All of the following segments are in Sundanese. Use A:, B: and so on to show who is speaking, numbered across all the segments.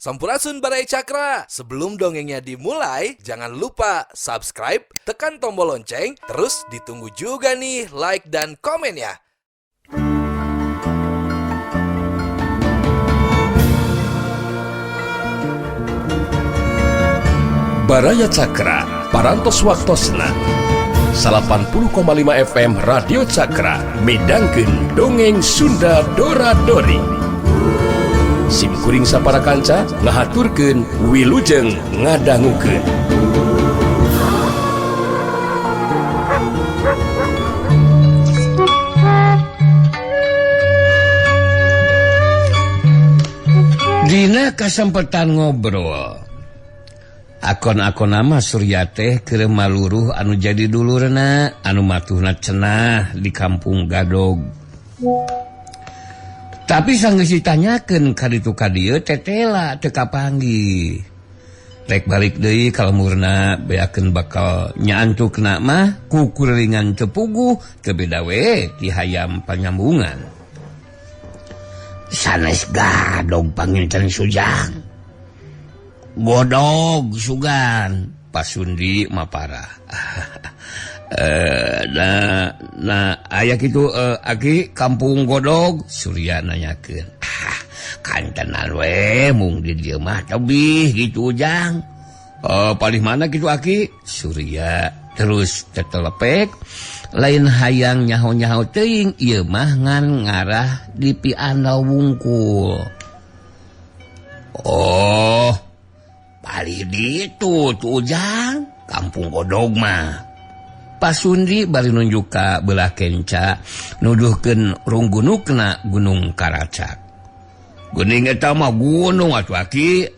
A: Sampurasun Baraya Cakra. Sebelum dongengnya dimulai, jangan lupa subscribe, tekan tombol lonceng, terus ditunggu juga nih like dan komennya.
B: Baraya Cakra, Parantos Waktosna 80,5 FM Radio Cakra midangkeun dongeng Sunda Dora Dori. Sim kuring sapara kanca ngahaturkeun wilujeng ngadangukeun.
C: Dina kasempetan ngobrol akon-akon nama Surya teh keur maluruh anu jadi dulurna anu matuhna cenah di kampung Gadog. Tapi sanggeus ditanyakeun ka ditu ka dieu tetela teu kapanggih. Rek balik deui ka lemurna beakeun bakal nyaantukna mah kukuringan teu puguh teu beda we ti hayam panyambungan. Sanes Gadog panginten Sujang. Godog sugan Pasundi mah parah. Nah aya kitu aki kampung Godog Surya nanyakeun. Kantenan we mung di dieu mah tebih gitu Ujang. Palih mana kitu aki? Surya terus tetelepek lain hayang nyaho-nyaho teuing ieu mah ngan ngarah di piandau wungkul. Oh, palih ditu tuh Ujang kampung Godog mah. Pasundi bari nunjuk ka belah kenca nuduhkeun runggunukna Gunung Karacak. Geuning eta mah gunung atuh aki,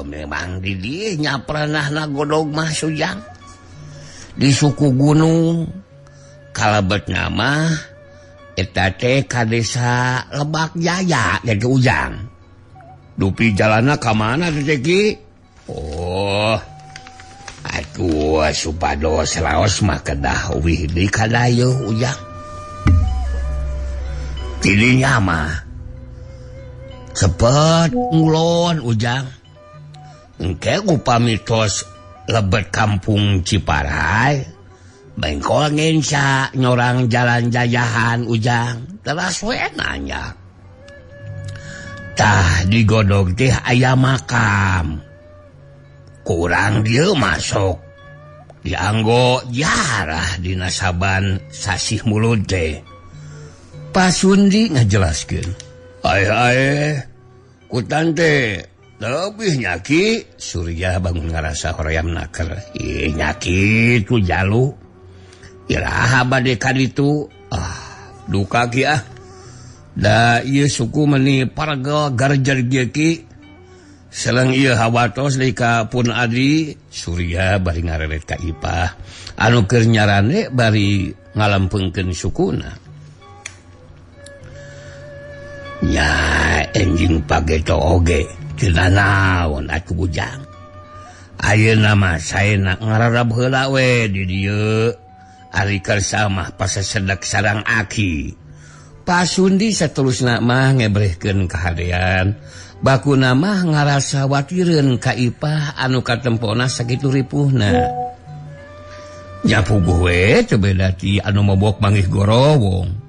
C: memang di dieu nya pranahna Godog mah Sujang. Di suku gunung kalebetna mah eta teh ka desa Lebak Jaya jadi Ujang. Dupi jalanna ka mana teh ki? Oh, atuh supados raos mah kedah uwih deui ka dayeuh Ujang. Tidinya mah cepet ngulon Ujang. Engke upami tos lebet kampung Ciparai, bengkol ngenca nyorang jalan jajahan Ujang. Teras we nanya. Tah di Godog teh aya makam. Kurang dia masuk dianggo jarah dina saban sasih mulut teh. Pasundi ngajelaskeun. Ae kutan teh lebih nyaki. Surya bangun ngarasa hoream naker. Ih nyaki tu jalu. Iraha bade ka ditu. Ah duka ki ah. Da ieu suku meni pargel garjer kieu ki. Seleng ieu hawatos deui ka pun adi. Surya bari ngareret ka Ipah anu keur nyarane bari ngalampeungkeun sukuna. Nya enjing pageto oge teu nanaon atuh Ujang. Ayeuna mah saena ngararab heula we di dieu. Ari kersa mah pasasedek sareng aki. Pasundi saterusna mah ngebrehkeun kahadean. Bakuna mah ngarasa watireun ka Ipah anu katempona sakitu ripuhna. Nya puguh we teu beda ti anu mobok manggih gorowong.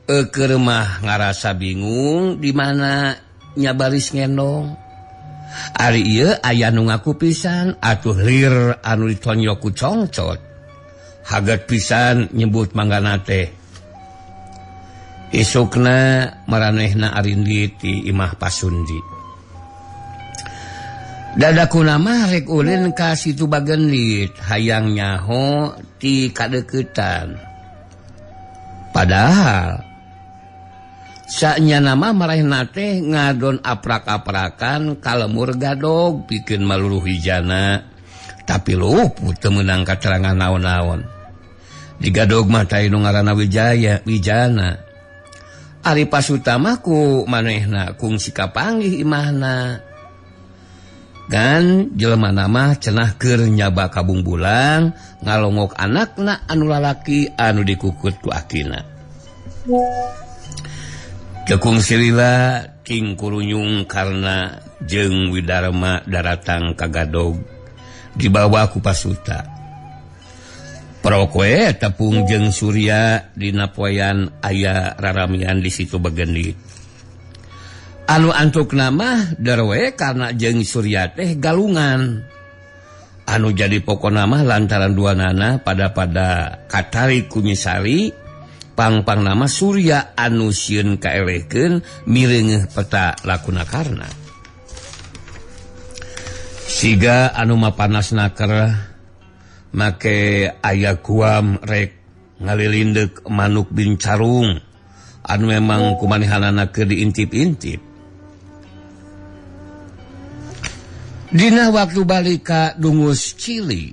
C: Eukeur mah ngarasa bingung di mana nya baris ngendong. Ari ieu aya nu ngaku pisan atuh lir anu ditonjok ku congcot. Haget pisan nyebut manggana teh. Isukna maranehna arindi ti imah Pasundi. Dadakuna mah rek ulin ka Situ Bagendit hayang nyaho ti kadeuketan. Padahal sanyana mah marehna teh ngadon aprak-aprakan ka lemur Gadog pikeun maluruh hijana. Tapi luput teu meunang katerangan naon-naon. Di Gadog mah teh nu ngaranna Wijaya Wijana. Ari pasutama ku manehna kungsi kapanggih imahna. Gan jelema mah cenah keur nyaba kabungbulang ngalongok anakna anu lalaki anu dikukut ku akina. Tekung silila ting kurunyung karena jeung Widarma daratang kagadog dibawa ku pasuta. Prokwe tepung jeung Surya dina poean aya raramian di situ begendit. Anu antuk nama darwe karena jeung Surya teh galungan. Anu jadi pokok nama lantaran dua nana pada katarik ku Nyisari pangpang nama Surya anu sieun kaelehkeun mireungeuh peta lakuna karna. Siga anu mapanas naker make aya guam rek ngalilindek manuk bincarung anu memang kumanehanana keur diintip-intip. Dina waktu balik ka Dungus Cili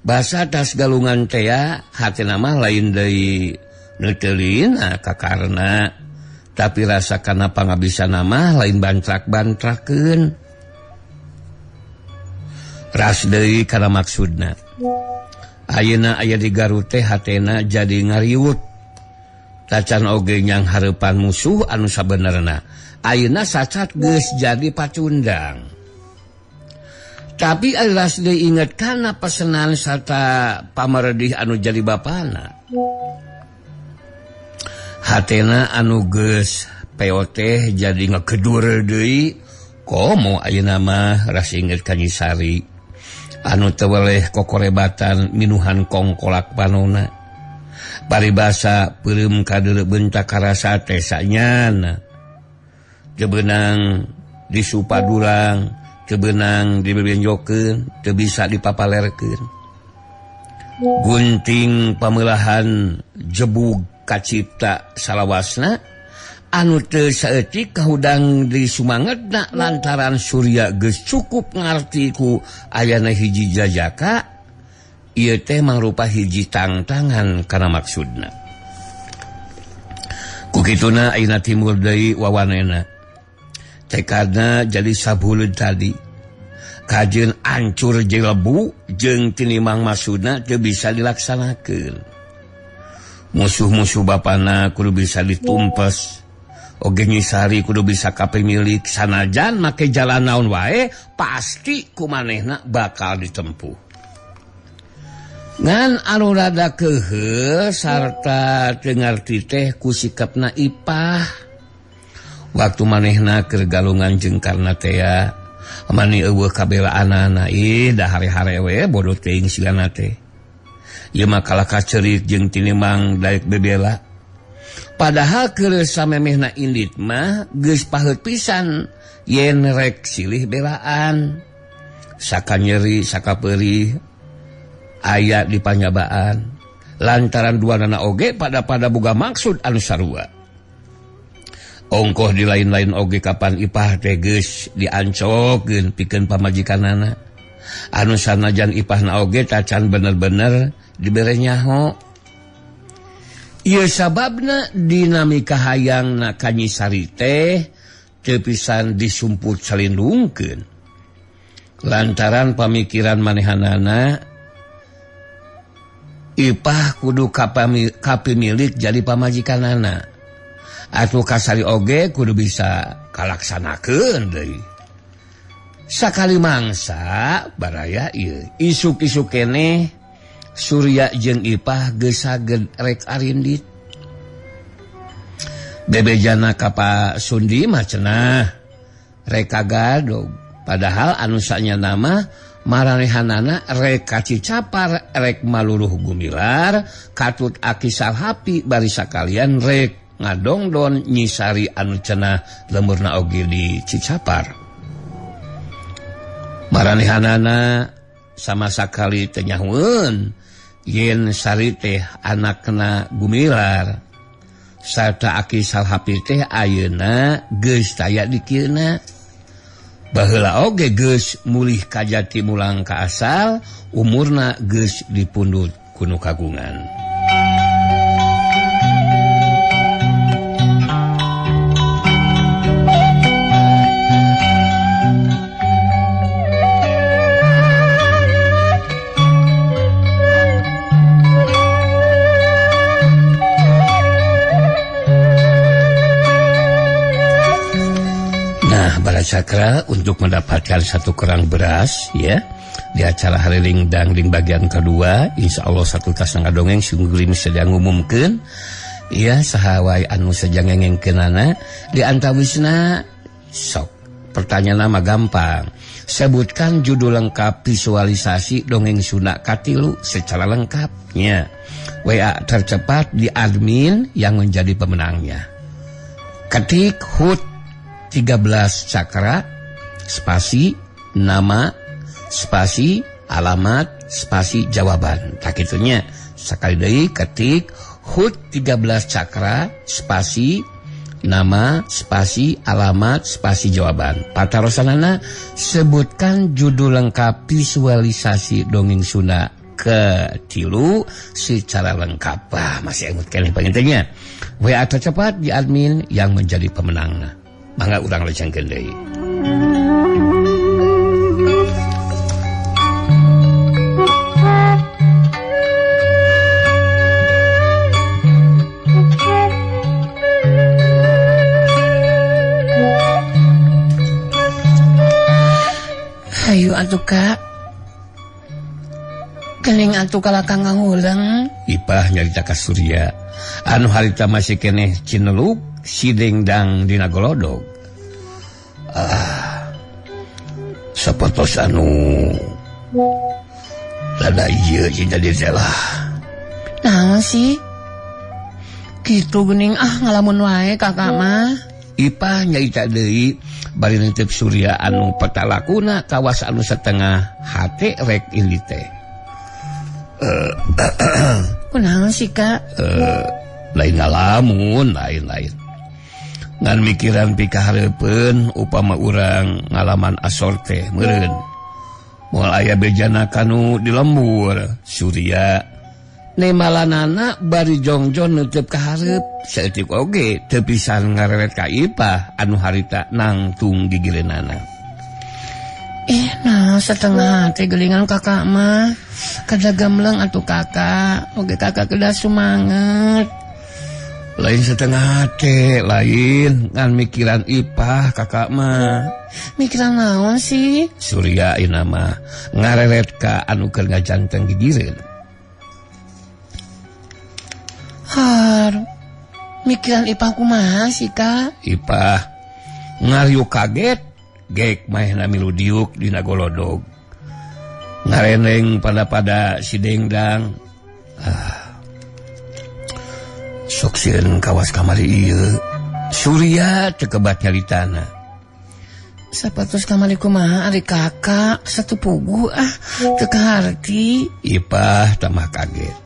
C: basa tas galungan tea hatina mah lain deui neuteulina ka karna tapi rasa kana pangabisana mah lain bantrak-bantrakeun ras deui kana maksudna. Ayeuna aya di Garut teh hatena jadi ngariwut tacan oge nyang hareupan musuh anu sabenerna ayeuna sacat geus jadi pacundang. Tapi alas deui inget kana pesenan sarta pamaredih anu jadi bapana. Hatena anu geus peot teh jadi ngegedur deui komo ayeuna mah ras inget ka Nyisari anu teu weleh kokorebatan minuhan kongkolak panona. Paribasa peureum kadeuleu bentak karasa teh sanyana. Teu beunang disupadulang, teu beunang dibebenjokeun, teu bisa dipapalerkeun. Gunting pameulahan jebug kacipta salawasna anu teu saeutik kahudang di sumangetna lantaran Surya geus cukup ngarti ku ayana hiji jajaka ieu teh mangrupa hiji tangtangan kana maksudna. Ku kituna ayeuna timur deui wawanena. Tekadna jadi sabuleud tadi. Kajeun ancur jelebu jeung tinimang maksudna teu bisa dilaksanakeun. Musuh-musuh bapana kudu bisa ditumpes. Oge Nyisari kudu bisa kapemilik sanajan make jalan naon wae pasti kumanehna bakal ditempuh. Ngan anu rada kehe sarta teu ngarti teh ku sikapna Ipah. Waktu manehna keur galungan jeung karna tea mani eueuh kabelaanana ih da hare-hare we bodoh teuing sigana teh. Ieu mah kalah kacerik jeung tinimang daek bebela. Padahal keur samemehna indit mah geus paheut pisan yen rek silih belaan. Saka nyeri saka peurih aya di panyabaan lantaran duanana oge pada boga maksud anu sarua. Ongkoh di lain-lain oge kapan Ipah teh geus diancokeun pikeun pamajikanana. Anu sanajan Ipahna oge tacan bener-bener dibere nyaho. Ieu sababna dinamika hayangna ka Nyisari teh teu pisan disumput salindungkeun. Lantaran pamikiran manehanana Ipah kudu kapimilik jadi pamajikanana. Atuh kasari oge kudu bisa kalaksanakeun deui. Sakali mangsa baraya ieu isuk-isuk keneh Surya jeung Ipah geus saged rek arindit. Bebejana ka Pak Sundi mah cenah rek kagadog. Padahal anu sanyana mah maranehanana rek kacicapar rek maluruh gumilar katut aki salhapi bari sakalian rek ngadongdon Nyisari anu cenah lemurna oge di Cicapar. Maranehanana sama sakali teu nyahueun yen Sari teh anakna gumilar sarta aki salhapi teh ayeuna geus taya dikieuna. Baheula oge geus mulih kajati mulang ka asal umurna geus dipundhut ku nu kagungan. Cakra untuk mendapatkan satu kerang beras ya di acara Hariling Dangding bagian kedua. Insya Allah satu tas ngadongeng sungguh sedang ngumumkeun ya saha wae anu seja ngengengkeunana di antawisna sok pertanyaan nama gampang. Sebutkan judul lengkap visualisasi dongeng Sunda katilu secara lengkapnya. WA tercepat di admin yang menjadi pemenangnya. Ketik HUT 13 Cakra spasi nama spasi alamat spasi jawaban. Tak itunya. Sekali deui ketik HUT 13 Cakra spasi nama spasi alamat spasi jawaban. Patarosanana sebutkan judul lengkap visualisasi dongeng Sunda ketilu secara lengkap. Wah, masih emut keneh pangintennya. WA tercepat di admin yang menjadi pemenangna. Mangga urang lejengkeun deui.
D: Ayo atuh Kak. Kening atuh kalakang ngahuleng.
C: Ipah nyarita ka Surya. Anu harita masih keneh cineluk sidengdang dina golodog. Ah. Sapertos anu rada ieu cinta diri lah.
D: Naon sih? Kitu geuning ah ngalamun wae kakak mah.
C: Ipah nyarita deui bari nitip Surya anu petalakuna kawas anu setengah hate rek ini teh.
D: Kunaon sih Kak?
C: Lain ngalamun, lain-lain. Ngan mikiran pikahareupeun upama urang ngalaman asor teh meureun. Moal aya bejana kanu di lembur. Surya nemalanana bari jongjon nutup ka hareup. Saeutik oge teu pisan ngareret ka Ipah anu harita nangtung gigireunana.
D: Nah setengah hati gelingan kakak mah. Kada gamleng atuh kakak. Oge kakak kedah sumanget.
C: Lain setengah hati, lain ngan mikiran Ipah kakak mah.
D: Mikiran naon sih?
C: Surya ayeuna mah ngareret ka anu keur ngajanteng gigireun.
D: Har, mikiran Ipah kumaha sih Kak?
C: Ipah ngariuk kaget, gek maehna milu diuk dina golodog. Ngareneng pada-pada si dengdang. Ah. Sok sieun kawas kamari ieu. Surya teu kebat nyaritana.
D: Sapatos kamari kumaha ari kakak satu pugu ah teu kaharti.
C: Ipah tambah kaget.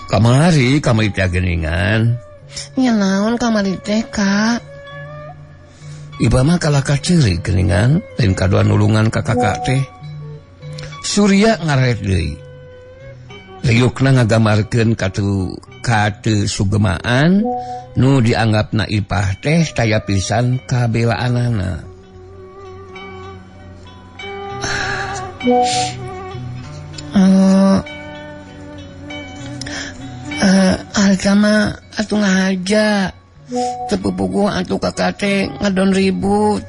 C: Kamari kamari teh geuningan.
D: Nya naon kamari teh Kak?
C: Ipah mah kalakah ceurik geuningan lain kadua nulungan ka kakak teh. Surya ngaret deui. Riukna ngagamarkeun katu kate sugemaan nu dianggapna Ipah teh taya pisan kabelaanana.
D: Harita mah atuh ngahaja teu pupuguh atuh kakak teh ngadon ribut.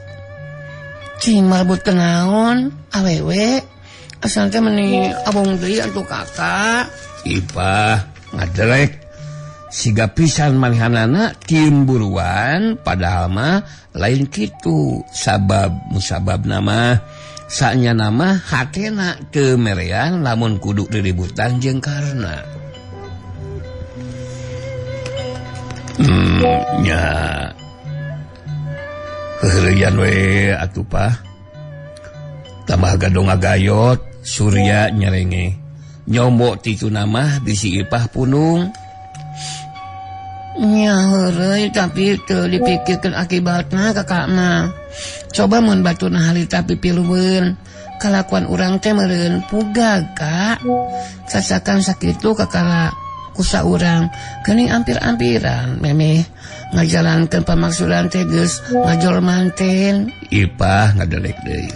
D: Cing marbut kenaon awewe asal teh meni abong deui atuh kakak.
C: Ipah ngadelek siga pisan manehanana timburuan padahal mah lain kitu sabab musababna mah saknya nama hatena teu merean lamun kudu diributan jeung karna. Nya heureuyan we atuh Pah. Tambah gadong ngagayot Surya nyerenge nyombok titu nama bisi Ipah punung.
D: Nya heureuy tapi teu dipikirkeun akibatna kakak mah. Coba mun baturna harita pipilueun kalakuan urang teh meureun pugag Kak. Sasakan sakitu kakara kusa urang geuning ampir-ampiran memeh ngajalankeun pamaksudan teh geus ngajol manten.
C: Ipah ngadelek deui.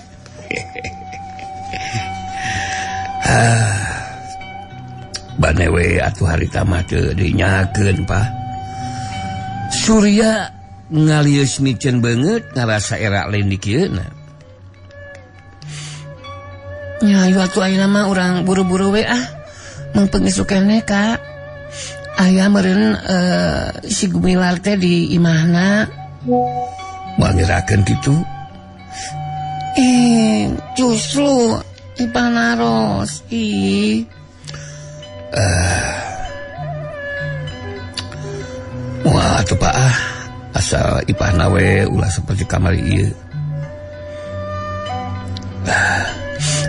C: Bane we atuh harita mah teu dinyakeun Pah. Surya Ngalius miceun beungeut ngarasa era lain dikieuna.
D: Nya ayo atuh ayeuna mah urang buru-buru we ah. Mangpeung isuk keneh Kak. Aya meureun si Gumilar teh di imahna.
C: Moal ngerakeun kitu.
D: Justru Ipah naros ih.
C: Wah atuh Pak ah, asal Ipah nawe ulah seperti kamari ieu.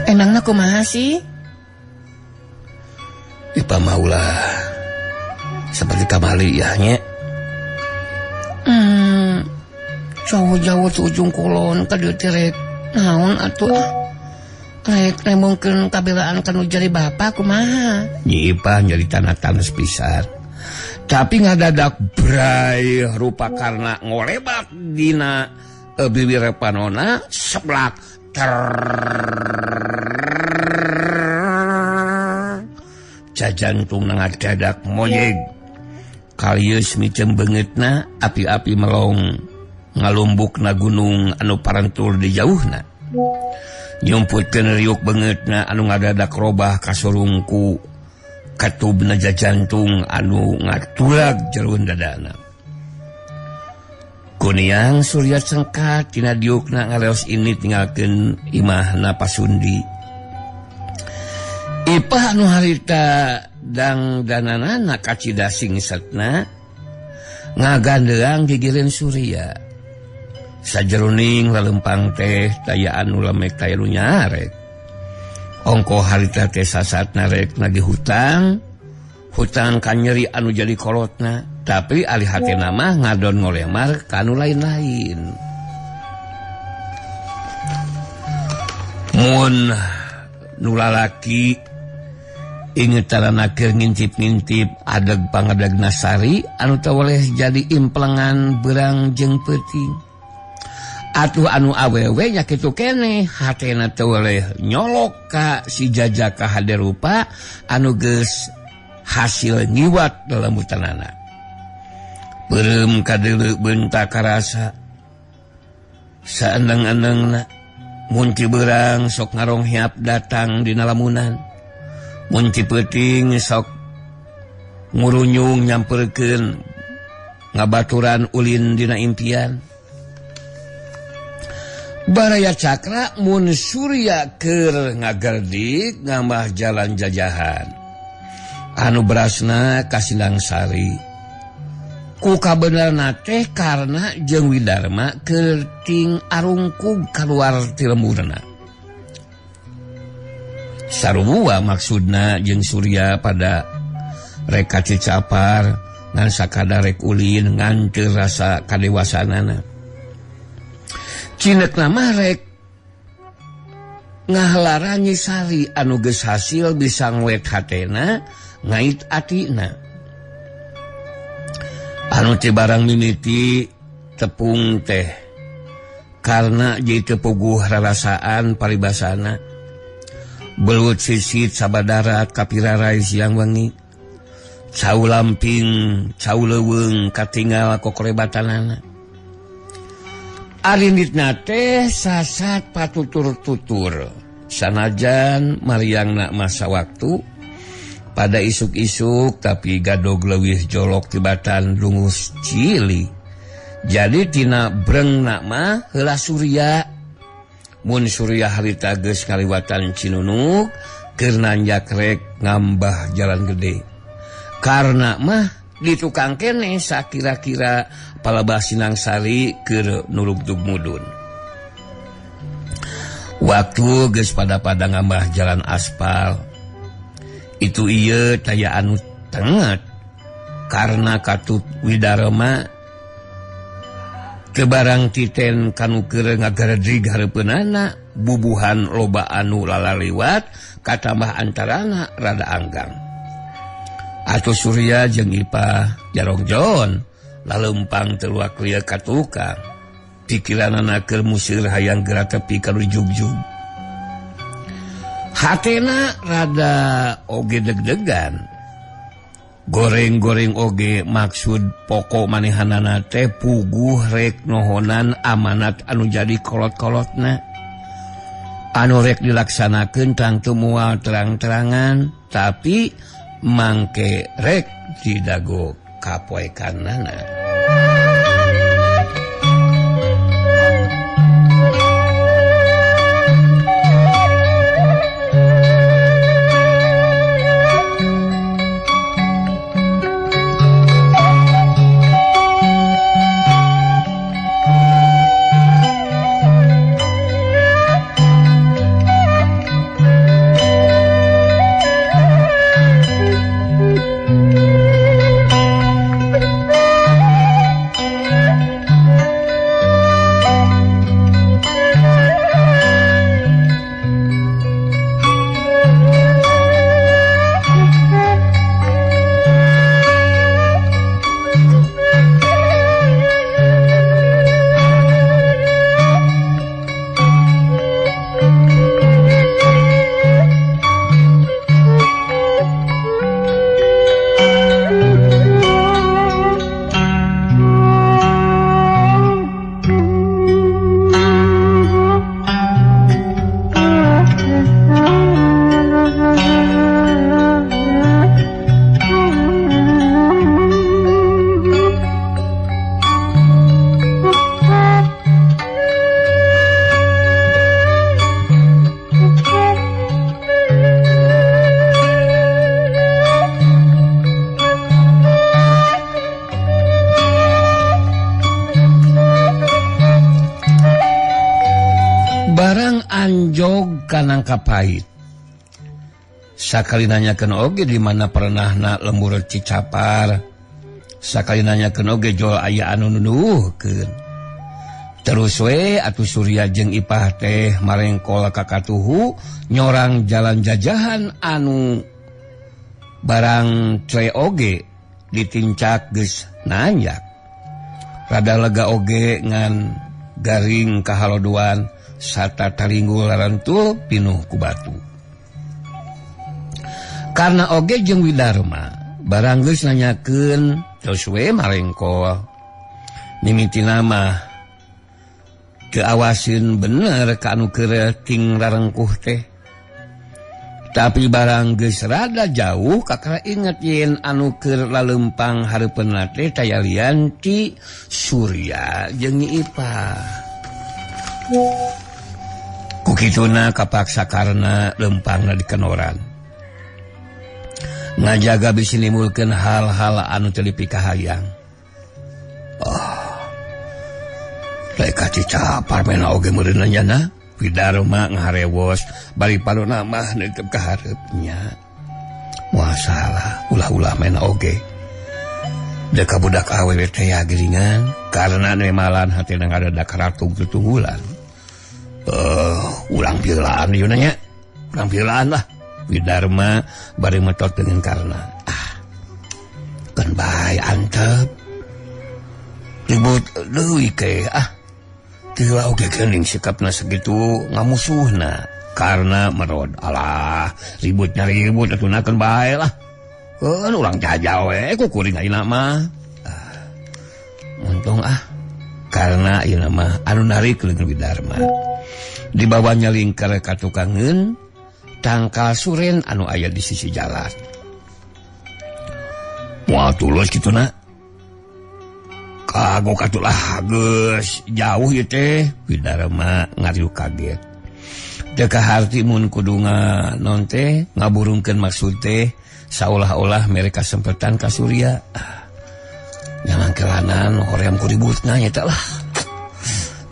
D: Emangna kumaha sih?
C: Ipah mah ulah seperti kamari ya nya.
D: Jauh-jauh ti ujung kulon ka dieu teh rek naon atuh ah. Rek nembongkeun kabelaan kanu jadi bapa kumaha?
C: Nyi Ipah nyeri tanah-tanah pisan. Tapi ngadadak bray rupa karena ngolebak dina bibir panona seblak ter jajantung ngadadak moyeg kalius micem beungeutna api-api melong ngalumbukna gunung anu parantul di jauhna nyumputkeun riuk beungeutna anu ngadadak robah kasurungku katubna jajantung anu ngatulag jeroan dadana. Kuniang Surya cengkat tina diukna ngaleos ini tinggalkeun imahna Pasundi. Ipah anu harita dangdananana kacida singsetna ngagandeang gigireun Surya. Sajeroning lalempang teh taya anu lemek taya nu nyarek. Ongko harita teh sasatna rek nagih hutang, hutang kanyeri anu jadi kolotna, tapi alih hatena mah ngadon ngolemar kanu lain-lain. Mun nu lalaki ingetarana keur ngintip-ngintip adeg pangadegna sari anu teu boleh jadi implengan beurang jeung peuting. Atuh anu awewe nya kitu keneh hatena teu weleh nyolok ka si jajaka haderupa anu geus hasil ngiwat lelembutanana. Beureum kadeuleu beunta karasa saendeng-endengna mun ci beurang sok ngaronghiap datang dina lamunan, mun ci peuting sok ngurunyung nyamperkeun ngabaturan ulin dina impian. Baraya Cakra mun Surya keur ngagerdik ngambah jalan jajahan anu berasna ka Sindang Sari. Ku kabenerna teh karena jeung Widarma keur ting arungkug kaluar ti lemburna. Sarua maksudna jeung Surya pada rek kacicapar ngan sakadar rek ulin ngan teu rasa kadewasanana. Cinek nama rek ngahalara Nyi Sari anu geus hasil bisa ngwet hatena ngait atina. Anu ti barang mimiti tepung teh karena jadi tepuguh rarasaan paribasana. Belut sisit sabadarat kapirarai siang wengi. Cau lamping, cau leuweung katingal kokorebatanana. Arinditna teh sasat patutur-tutur sanajan mariangna masa waktu pada isuk-isuk tapi gadog leuwih jolok tibatan dungus cili. Jadi tina brengna mah heula Surya. Mun Surya harita geus ngaliwatan Cinunuk keur nanjak rek ngambah jalan gede. Karena mah di tukang kene sakira-kira palebah Sinang Sari keur nurugtug mudun. Waktu geus pada-pada ngambah jalan aspal itu ieu taya anu tenget karena katut Widarma kebarang titen kanu keur ngagaredrig hareupeunana bubuhan loba anu lalaliwat katambah antarana rada anggang. Atuh Surya jeung Ipah jarongjon lalempang teluak lieu ka tukang. Pikiranana keur museur hayang geura tepi ka jugjug. Hatena rada oge deg-degan. Goreng-goreng oge maksud pokok manehanana teh puguh rek nohonan amanat anu jadi kolot-kolotna. Anu rek dilaksanakeun tangtu moal terang-terangan tapi mangke rek didago kapoekanana. Kapait sakali nanyakeun oge di mana pernahna lembur Cicapar, sakali nanyakeun oge jol aya anu nuduhkeun. Terus we atuh Surya jeung Ipah teh marengkol ka katuhu nyorang jalan jajahan anu barang cle oge ditincak geus nanjak. Rada lega oge ngan garing kahaloduan sata taringgul larantul pinuh ku batu. Karena oge jeung Widarma barang geus nanyakeun terus we marengkol. Mimitina mah teu awasin bener ka anu keur ting rarengkuh teh. Tapi barang geus rada jauh kakara inget yen anu keur lalempang hareupeunna teh taya lian ti Surya jeung Nyi Ipah. Kukituna kapaksa karena lempangna dikenoran. Ngajaga bisi nimbulkeun hal-hal anu teu dipikahayang. Oh. Rek Cicapar mena oge meureun nyana, Widarma ngaharewos bari paluna mah neuteup ka hareupnya. Moal salah, ulah-ulah mena oge. Deka budak awewe teh ya geuningan karena nemalan hatena ngadadak ratug tutunggulan. Ulang pilaan ieu nya. Ulang pilaan lah. Widarma bari metot dengan karena kan bae antep. Ribut leuwih ke ah. Teu oge geuning sikapna sakitu ngamusuhna karena merod alah ributnya ribut atuh keun bae lah. Keun urang jajal we ku kuring ayeuna mah. Untung ah karena ayeuna mah anu narik leungeun Widarma. Dibawanya lingkar ka tukangeun tangkal suren anu aya di sisi jalan. Moal tulus kitu na. Kagok atuh lah geus jauh ieu teh. Widarma ngariuk kaget. Teu kaharti mun kudu nganon teh ngaburungkeun maksud teh saolah-olah mere kasempetan ka Surya. Nyamangkelanan hoream ku ributna nya teh lah.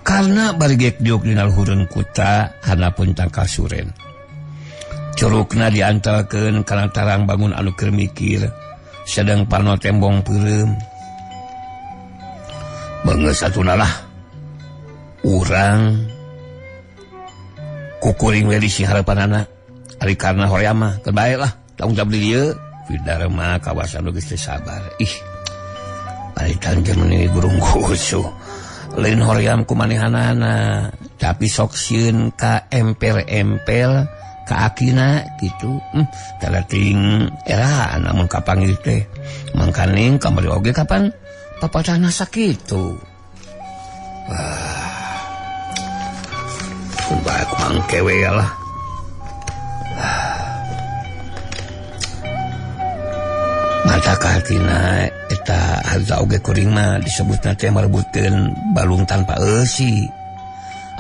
C: Karena bari gek diuk dina luhureun kuta hanapun tangkal suren. Curugna diantalkeun kana tarang bangun anu keur mikir sedang parno tembong peureum. Beungeut satuna lah. Urang kukuring we di siharapanana. Ari karna hoream mah keun bae lah. Tanggung jawab di dieu. Widarma kawasan geus teu sabar. Ih. Ari tanjer meuni gurung gusuh. Lain hoream ku manehanana, tapi sok sieun ka empel-empel ka akina gitu. Tara ting era namun kapanggih teh. Mangkaning kamari oge kapan papatahna sakitu. Wah. Bae mangke we lah. Mata kahatina eta harta oge kuring mah disebutna teh marebutkeun balung tanpa eusi.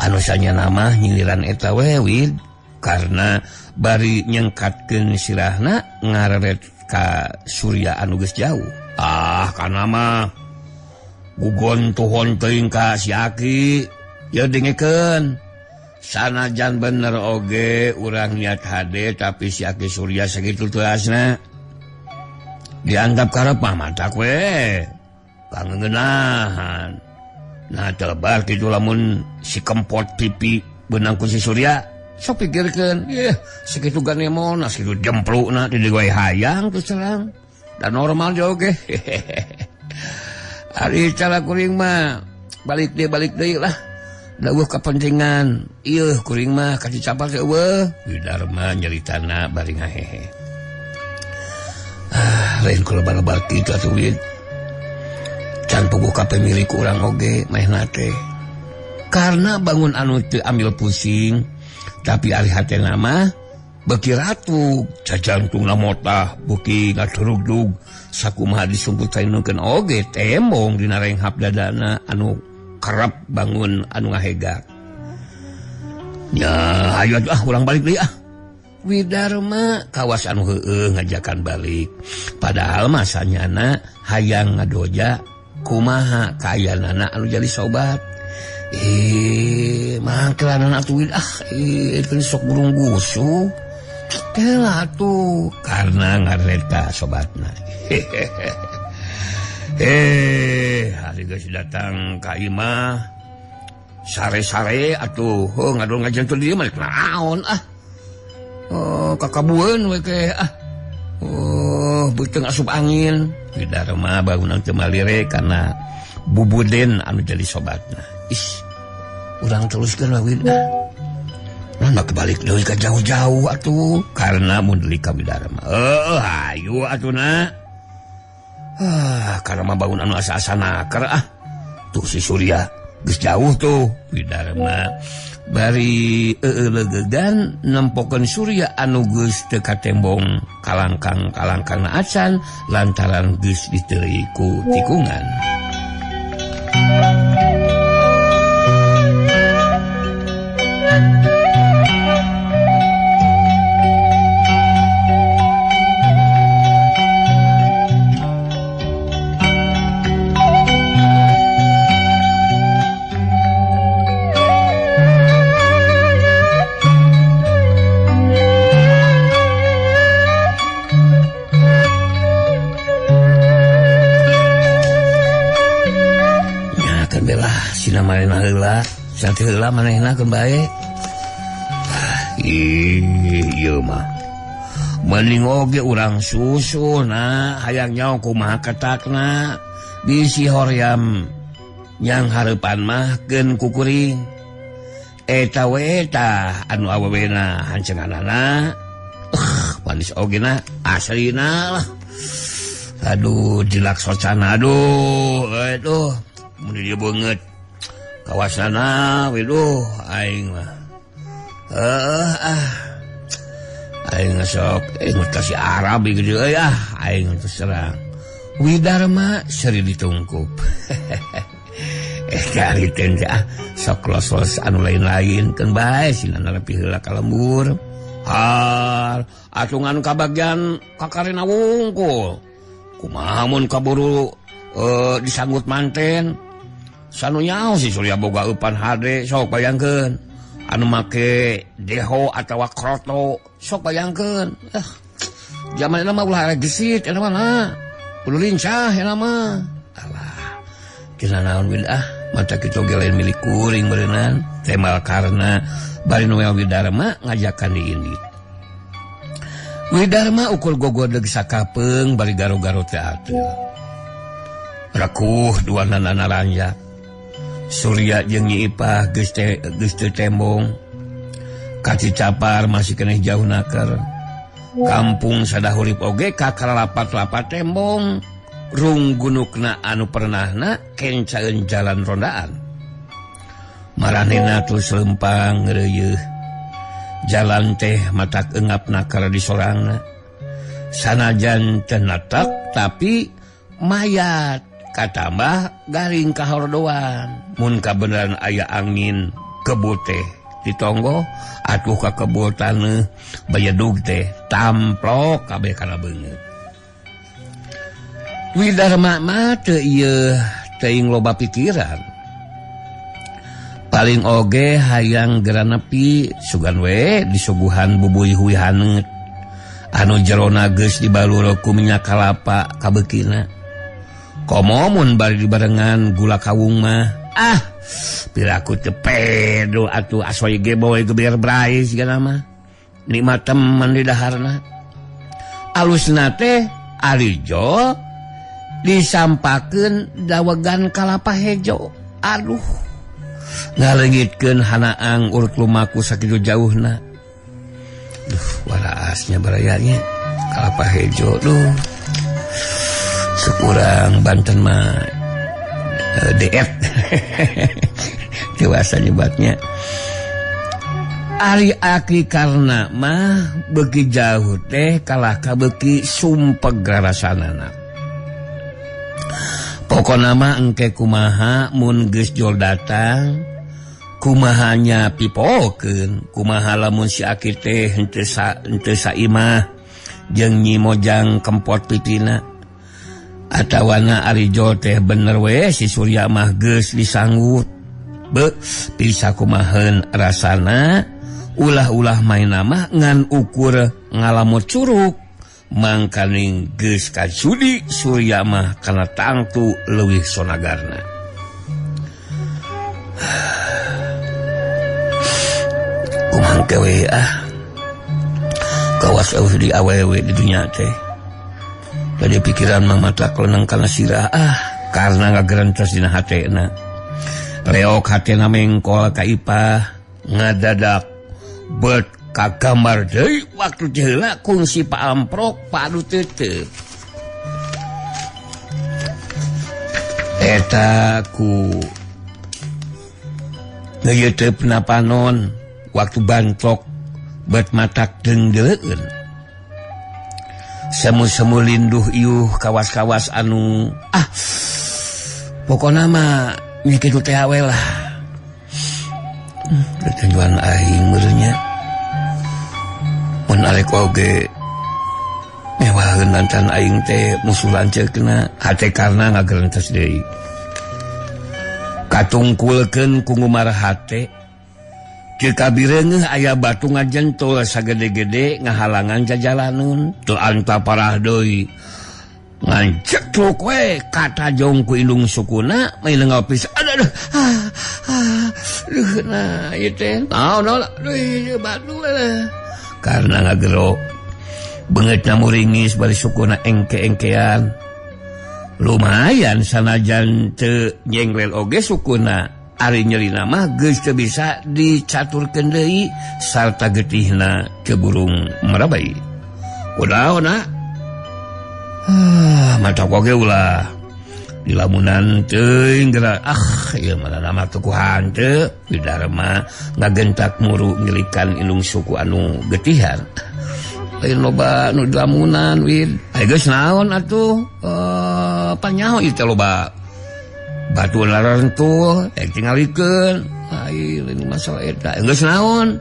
C: Anu sanyana mah nyiliran eta we wid karena bari nyengkatkeun sirahna ngareret ka Surya anu geus jauh. Ah kana mah gugon tuhon teuing ka si Aki ya dengekeun. Sanajan bener oge urang niat hade tapi si Aki Surya sakitu teasna. Dianggap karep mah mantak we kangengenahan. Nah telebar kitu lamun si kempot pipi beunang ku si Surya sok pikirkeun yeuh sakitu ganemona sakitu jemplukna di deui hayang teu serang da normal oge. Ari cara kuring mah balik deui lah. Dawuh kepentingan ieu kuring mah ka Cicapar teh eueuh. Widarma nyeritana bari ngahehe. Ah, lain ku lebar-lebar kitu atuh wid. Can puguh ka pemilik urang oge manehna teh. Karena bangun anu teu ambil pusing, tapi ari hatena mah beuki ratu, jajantungna motah, beuki ngadurugdug, sakumaha disumput sainukeun oge tembong dina renghap dadana anu kerap bangun anu ngahegak. Ya, ayo ah urang balik deui ah. Widarma kawas anu heueuh ngajakan balik. Padahal masanyana hayang ngadoja kumaha kaayanana anu jadi sobat. Mangkelanana atuh ah itu sok burung gusuh. Kela atuh karena ngareta sobatna. Hari geus datang ka imah sare-sare atuh heuh ngadol ngajantur dieu mah naon ah. Oh, kakabueun we teh ah. Oh, beuteung asup angin. Widarma bangunan teu malire kana bubuden anu jadi sobatna. Ih, urang teruskeun we wid ah. Nah, kebalik deui ka jauh-jauh atuh karena mun deui ka Widarma. Heuh, hayu atuh na. Ah, karena mah bangun anu asa-asa naker ah. Tuh si Surya geus jauh tuh Widarma. Bari legegan nempokeun Surya anu geus teu katembong kalangkang-kalangkangna acan lantaran geus diteuri ku tikungan. Cantik heula manehna keun bae. Ih, ieu mah. Mending oge urang susu na hayang nyaho kumaha ketakna. Bisi horyam yang hareupan mah keun kukuring. Eta we tah anu awewena hancenganana. Manis oge na aslina lah. Aduh, dilak socana aduh, aduh, mun dieu beungeut. Kawasana widuh aing mah. Aing sok kasih Arab gitu euy ah aing terserang. Widarma seri ditungkup. Kari teh ah sok los-los anu lain-lain keun bae sina nepi heula ka lembur. Har atungan kabagian kakarena wungkul. Kumaha mun kaburu disanggut manten. Sanu nyaho si Surya boga eupan hade sok bayangkeun anu make deho atawa kroto sok bayangkeun. Zaman eta mah ulah gesit eta mah na. Kudu lincah eta mah. Alah cenah naon wid ah mata kitu ge lain milik kuring beureunan temal karena bari Noel Widarma ngajakan di indit. Widarma ukur gogodeg sakapeung bari garo-garo teh ateul. Rekuh dua nana ranjak. Surya jeung Nyi Ipah geus teu tembong. Ka Cicapar masih keneh jauh naker. Kampung Sadahurip oge kakalalapat-lapat tembong runggunukna anu pernahna kencaeun jalan rondaan. Maranehna terus lempang ngeureuyeih. Jalan teh matak engapna kana disorangna. Sanajan teu netek tapi mayat katambah garing kahordoan. Mun kabeneran aya angin kebut teh ditonggo atuh ka kebul taneuh bayedug teh tamplok kabeh kana beungeut. Widarma mah teu ieu teuing loba pikiran. Paling oge hayang geura nepi sugan we disuguhan bubuy hui haneut anu jerona geus dibalur ku minyak kalapa kabeukina. Komo mun bari dibarengan gula kawung mah ah piraku teu pedo atuh asoy geboy geber brais sigana mah nikmat temen di daharna. Alusna teh arijo disampakeun dawegan kalapa hejo. Aduh, ngaleungitkeun hanaang urut lumaku sakitu jauhna. Duh, waraasnya barayanya kalapa hejo duh. Sekurang Banten mah diet dewasa nyebatnya. Ari aki karena mah beuki jauh teh kalah ka beuki sumpeg rarasanana. Pokona mah engke kumaha mun geus jol datang kumahanya pipokeun kumaha lamun si aki teh henteu saimah jeung Nyi Mojang kempot pitina. Atawana Arijo teh bener we si Surya mah geus disanggut. Be bisa kumaheun rasana ulah-ulah main mah ngan ukur ngalamut curug. Mangkaning geus kajudi Surya mah kana tangtu leuwih sonagarna. Kumaha we ah. Kawas eueuh di awewe di dunya teh. Tadi pikiran mah mata kelenang kana sirah ah karena ngagerentes dina hatena. Reok hatena mengkol ka Ipah ngadadak bet kagambar deui waktu heula kungsi paamprok padu tetep. Eta ku ngeuyeuteup panon waktu bantok bet matak dengdeueun. Semu-semu linduh iuh kawas-kawas anu ah pokona mah nya kitu teh we lah. Tujuan aing meureunnya mun arek oge mewaheun lantan aing teh musuh lanceukna hate karna ngagerentes deui. Katungkulkeun ku ngumar hate teu kabireungeuh aya batu ngajentul sagede-gede ngahalangan jajalaneun teu anta parah deui. Ngancekluk we katajong ku indung sukuna main ngapis. Aduh ah ah duh nah ieu teh naon aduh ieu batu lah. Karena ngagero beungeutna muringis bari sukuna engke-engkean. Lumayan sanajan teu nyenglel oge sukuna. Ari nyerina mah geus teu bisa dicaturkeun deui sarta getihna ke burung merabai. Udah na. Ah, mata oge ulah. Dilamunan teuing geura ah ieu mah nama tukuhan teu Widarma ngagentak muru ngilikan indung suku anu getihan. Lain loba nu dilamunan wid. Ai geus naon atuh? Panyaho ieu teh loba batu larentul, tinggalikeun. Ai lain masalah eta. Geus naon?